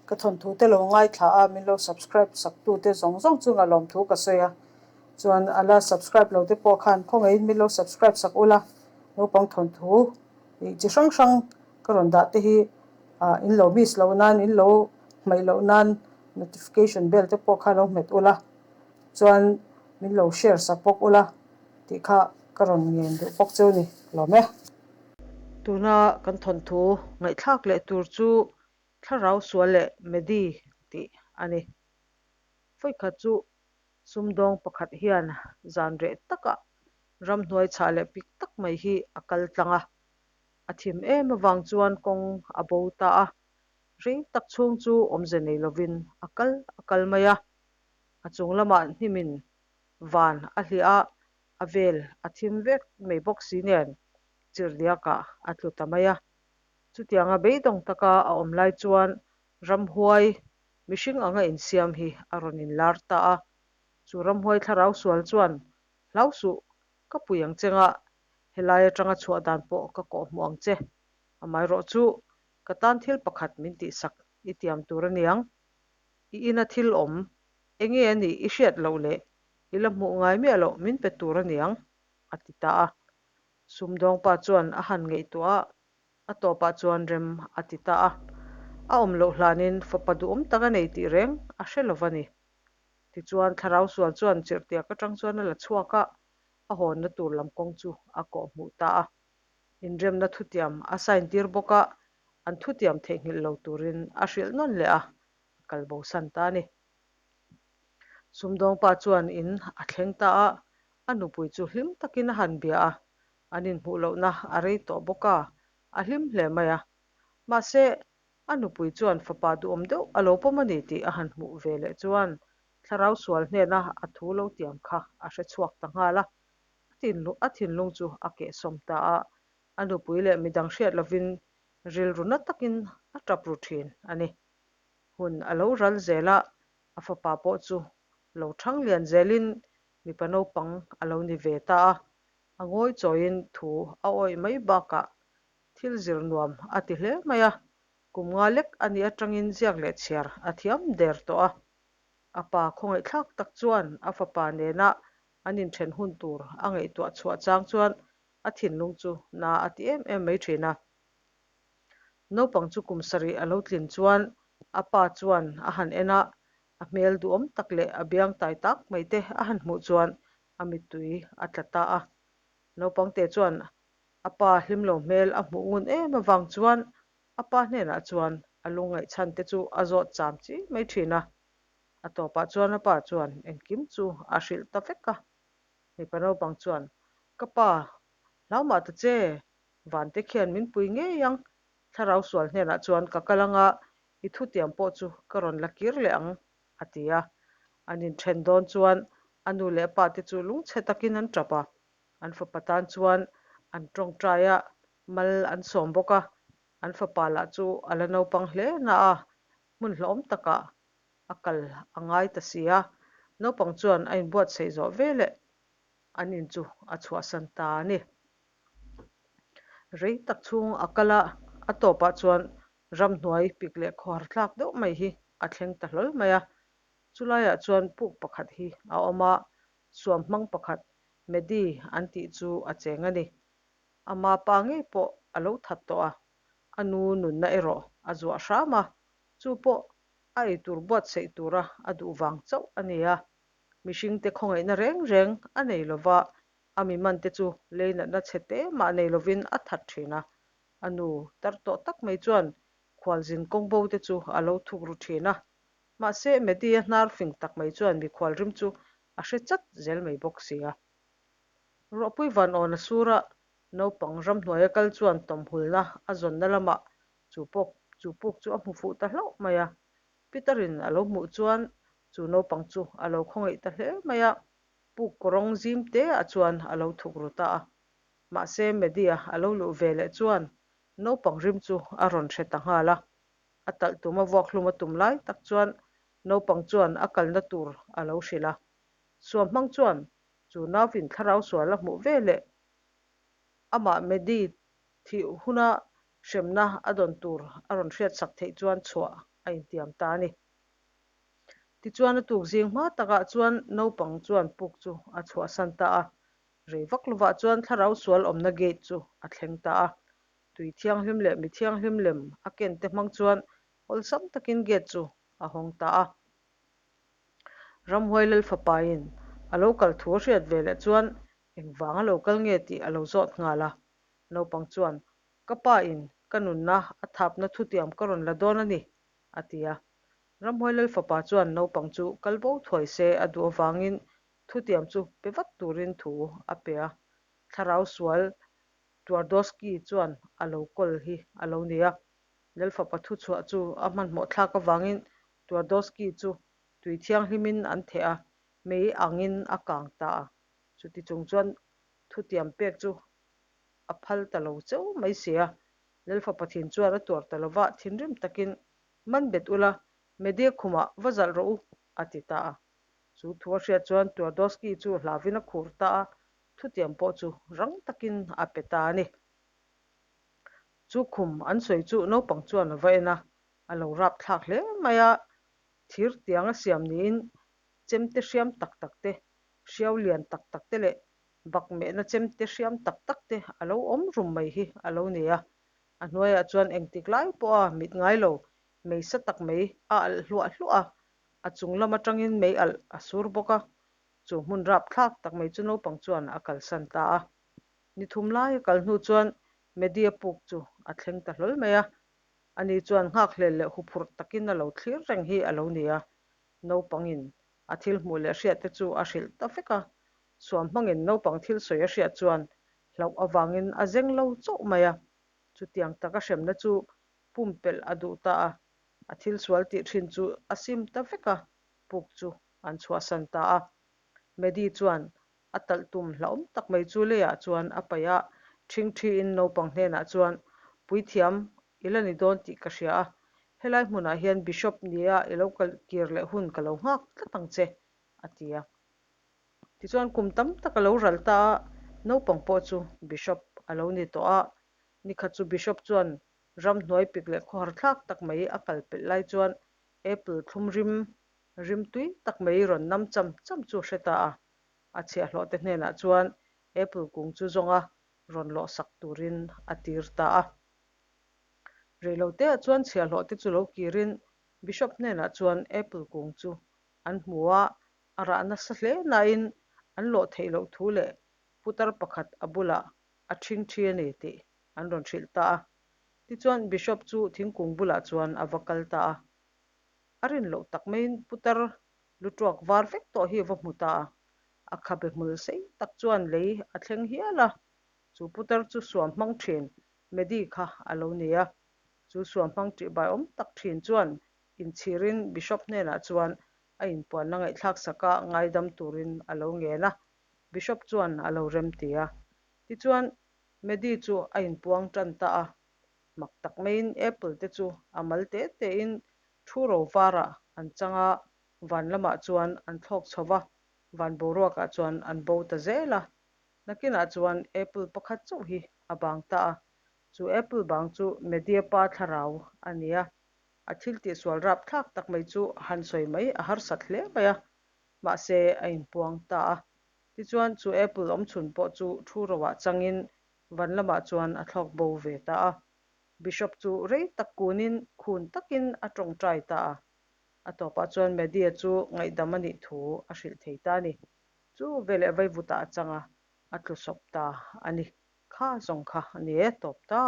Ka thawnthu te lo ngaithla a, min lo subscribe sak tu te zawng zawng chunga lawmthu ka sawi a. Chuan a la subscribe lo te pawh khan khawngaihin min lo subscribe sak ula, naupang thawnthu ih chi hrang hrang ka rawn dah te hi ah in lo miss loh nan, in lo hmaih loh nan notification bell te pawh kha lo hmet ula, chuan min lo share sak bawk ula tih kha ka rawn ngen duh bawk cheu ni lawm e. Tuna kan thawnthu ngaihthlak leh tur chu Thlarau sual leh Medi tih a ni. Vawikhat chu sumdawng pakhat hian zan reh takah ramhnuai chhah leh pik tak mai hi a kal tlang a. A thim em avang chuan kawng a bo ta a, rei tak chhung chu awmze nei lovin a kal a kal mai a. A chung lamah hnimin van a hliah a, a vel a thim vek mai bawk si nen chirhdiakah a tlu ta mai a. Chutianga beidawng taka a awm lai chuan ramhuai mihring anga insiam hi a rawn inlar ta a. Chu ramhuai thlarau sual chuan, Hlau suh, ka pui ang che nga, helai atanga chhuah dan pawh ka kawh hmuh ang che. Amaherawhchu, ka tan thil pakhat min tihsak i tiam tur a niang. I ina thil awm, enge a nih i hriat loh leh i la hmuh ngai miah loh min pe tur a niang, a ti ta a. Sumdawngpa chuan a han ngaihtuah a, a tawpah chuan rem a ti ta a. A awm loh hlanin fapa duhawm tak a nei tih reng a hre lo va ni. Tichuan thlarau sual chuan chirhtiak atang chuan a la chhuak a, a hawnna tur lam kawng chu a kawh hmuh ta a. Inremna thutiam a sign tir bawk a, an thutiam theihnghilh lo turin a hrilh nawn leh a, a kal bosan ta a ni. Sumdawngpa chuan in a thleng ta a, a nupui chu hlim takin a han bia a, an inhmuh lohna a rei tawh bawk a, a hlim hle mai a. Mahse, a nupui chuan fapa duhawm deuh a lo pawm a ni tih a han hmuh ve leh chuan thlarau sual hnena a thu lo tiam kha a hre chhuak ta nghal a, a thinlung chu a kehsawm ta a, a nupui leh midang hriat lovin rilru na takin a tap ru thin a ni. Hun a lo ral zel a, a fapa pawh chu lo thang lian zelin mipa naupang a lo ni ve ta a, a ngawi chawiin thu a awih mai bakah thil zir nuam a ti hle mai a, kum nga lek a nih atangin ziak leh chhiar a thiam der tawh a. A pa khawngaihthlak tak chuan a fapa nena an inthen hun tur a ngaihtuah chhuah chang chuan a thinlung chu na a ti em em mai thin a. Naupang chu kum sarih a lo tlin chuan a pa chuan a han en a, a hmel duhawm tak leh a biang tai tak mai te a han hmuh chuan a mittui a tla ta a. Naupang te chuan a pa hlim lo hmel a hmuh ngun em avang chuan a pa hnenah chuan a lungngaihchhan te chu a zawt cham chi mai thin a. A tawpah chuan a pa chuan engkim chu a hrilh ta vek a. Mipa naupang chuan, Ka pa, hlau mah ta che, Vante khian min pui ngei ang, thlarau sual hnenah chuan ka kal anga i thutiam pawh chu ka rawn la kir leh ang, a ti a. An inthen dawn chuan a nu leh a pa te chu lungchhe takin an tap a, an fapa tan chuan an tawngtai a, mal an sawm bawk a, an fapa lah chu a la naupang hle na a, hmun hlauhawm takah a kal a ngai ta si a, naupang chuan a inbuatsaih zawh veleh an in chu a chhuahsan ta a ni. Rei tak chhung a kal a, a tawpah chuan ramhnuai pik leh khawhar thlak deuh mai hi a thleng ta hlawl mai a. Chulaiah chuan puk pakhat hi a awm a, suam hmang pakhat Medi an tih chu a cheng a ni. Ama pa ngei pawh a lo that tawh a, a nu nunna erawh a zuah hram a, chu pawh a eitur buatsaih tura a duh vang chauh a ni a. Mihringte khawngaihna reng reng a nei lova, A mi man te chu lei natna chhe te mah nei lovin a that thin a, a nu tar tawh tak mai chuan khualzin kawng bo te chu a lo thuk ru thin a. Mahse, Medi-a hnar fing tak mai chuan mikhual rim chu a hre chat zel mai bawk si a. Ruahpui van awn a sur a, naupang ramhnuaia kal chuan tawmhulna a zawnna lamah chu pawk chu puk chu a hmu fuh ta hlauh mai a. Peter-in a lo hmuh chuan chu naupang chu a lo khawngaih ta hle mai a. Puk kawrawng zim te ah chuan a lo thuk ru ta a. Mahse Media a lo luh ve leh chuan naupang rim chu a rawn hre ta nghal a. A talh tum a vuak hlum a tum lai tak chuan naupang chuan a kalna tur a lo hrilh a. Suam hmang chuan chu nauvin thlarau sual a hmuh ve leh amah Medi thih huna hremna a dawn tur a rawn hriatsak theih chuan chhuah a intiam ta a ni. Tichuan a tuk zing hma takah chuan naupang chuan puk chu a chhuahsan ta a. Rei vak lovah chuan thlarau sual awmna gate chu a thleng ta a. Tui thianghlim leh mi thianghlim lem a ken te hmang chuan awlsam takin gate chu a hawng ta a. Ramhuai lal fapain a lo kal thu a hriat ve leh chuan engvang a lo kal nge tih a lo zawt nghal a. Naupang chuan, Ka pa in ka nunna a thapna thutiam ka rawn la dawn a ni, a ti a. Ramhuai lal fapa chuan naupang chu kal bo thuai se a duh avangin thutiam chu pe vat turin thu a pe a. Thlarau sual Twardowski chuan a lo kawl hi a lo ni a. Lal fapa thuchhuah chu a hmanhmawh thlak avangin Twardowski chu tui thianghlimin an theh a, mei angin a kang ta a. Chuti chung chuan thutiam pek chu a phal ta lo cheu mai si a. Lal fapa thin chuan a tuar ta lova, thinrim takin, Man bet ula, Media khumah va zalh rawh u, a ti ta a. Chu thu a hriat chuan Twardowski chu hlavin a khur ta a, thutiam pawh chu rang takin a pe ta a ni. Chu khum an sawi chu naupang chuan a va en a, a lo rapthlak hle mai a, thir tiang a siam niin chemte hriam tak tak te, hriau lian tak tak te leh bakmehna chemte hriam tak tak te a lo awm rum mai hi a lo ni a. A hnuaiah chuan engtik lai pawha mit ngai lo mei sa tak mai a alh hluah hluah a, a chung lam atangin mei alh a sur bawk a, chu hmun rapthlak tak mai chu naupang chuan a kalsan ta a. Ni thum lai a kal hnu chuan Media puk chu a thleng ta hlawl mai a, ani chuan nghakhlel leh huphurh takin a lo thlir reng hi a lo ni a, naupangin a thil hmuh leh hriat te chu a hrilh ta vek a, suam hmangin naupang thil sawi a hriat chuan hlauh avangin a zeng lo chauh mai a, chutiang taka hremna chu pumpelh a duh ta a, a thil sual tih thin chu a sim ta vek a, puk chu an chhuahsan ta a. Maddie chuan a talh tum hlauhawm tak mai chu leiah chuan a paih a, ṭhingṭhiin naupang hnenah chuan, Puithiam, i la ni dawn tih ka hria a, helai hmunah hian Bishop nia i lo kal kir leh hun ka lo nghak tlat ang che, a ti a. Tichuan kum tam tak a lo ral ta a, naupang pawh chu Bishop a lo ni tawh a. Nikhat chu Bishop chuan ramhnuai pik leh khawhar thlak tak mai a kal pelh lai chuan apple thlum rim rim tui tak mai rawn nam cham cham chu a hre ta a. A chhiahhlawh te hnenah chuan apple kung chu zawnga rawn lawh sak turin a tir ta a. Reiloteah chuan chhiahhlawh te chu lo kirin Bishop hnenah chuan apple kung chu an hmu a, a rah nasa hle nain an lawh theih loh thu leh putar pakhat a bulah a ṭhingṭhi a ni tih an rawn hrilh ta a. Tichuan Bishop chu thingkung bulah chuan a va kal ta a. A rin loh tak maiin putar lu tuak var vek tawh hi a va hmu ta a. A khabe hmul sei tak chuan lei a thleng hial a. Chu putar chu suam hmang ṭhin Medi kha a lo ni a. Chu suam hmang ṭihbai awm tak ṭhin chuan inchhirin Bishop hnenah chuan a inpuanna ngaihthlak saka ngaidam turin a lo ngen a, Bishop chuan a lo remti a. Tichuan, Medi chu a inpuang tan ta a. Mak tak maiin apple te chu a mal te tein thu ro varah an chang a, van lamah chuan an thlawk chho va, van boruakah chuan an bo ta zel a. Nakinah chuan apple pakhat chauh hi a bang ta a, chu apple bang chu Media pa thlarau a ni a. A thil tihsual rapthlak tak mai chu han sawi mai a harsat hle mai a, mahse a inpuang ta a. Tichuan chu apple awmchhun pawh chu thu roah changin van lamah chuan a thlawk bo ve ta a. Bishop chu rei tak kunin khun takin a tawngtai ta a. A tawpah chuan Media chu ngaihdam a nih thu a hrilh thei ta a ni. Chu veleh vaivutah a chang a, a tlu sawp ta a ni. Kha zawng kha a ni e, tawp ta.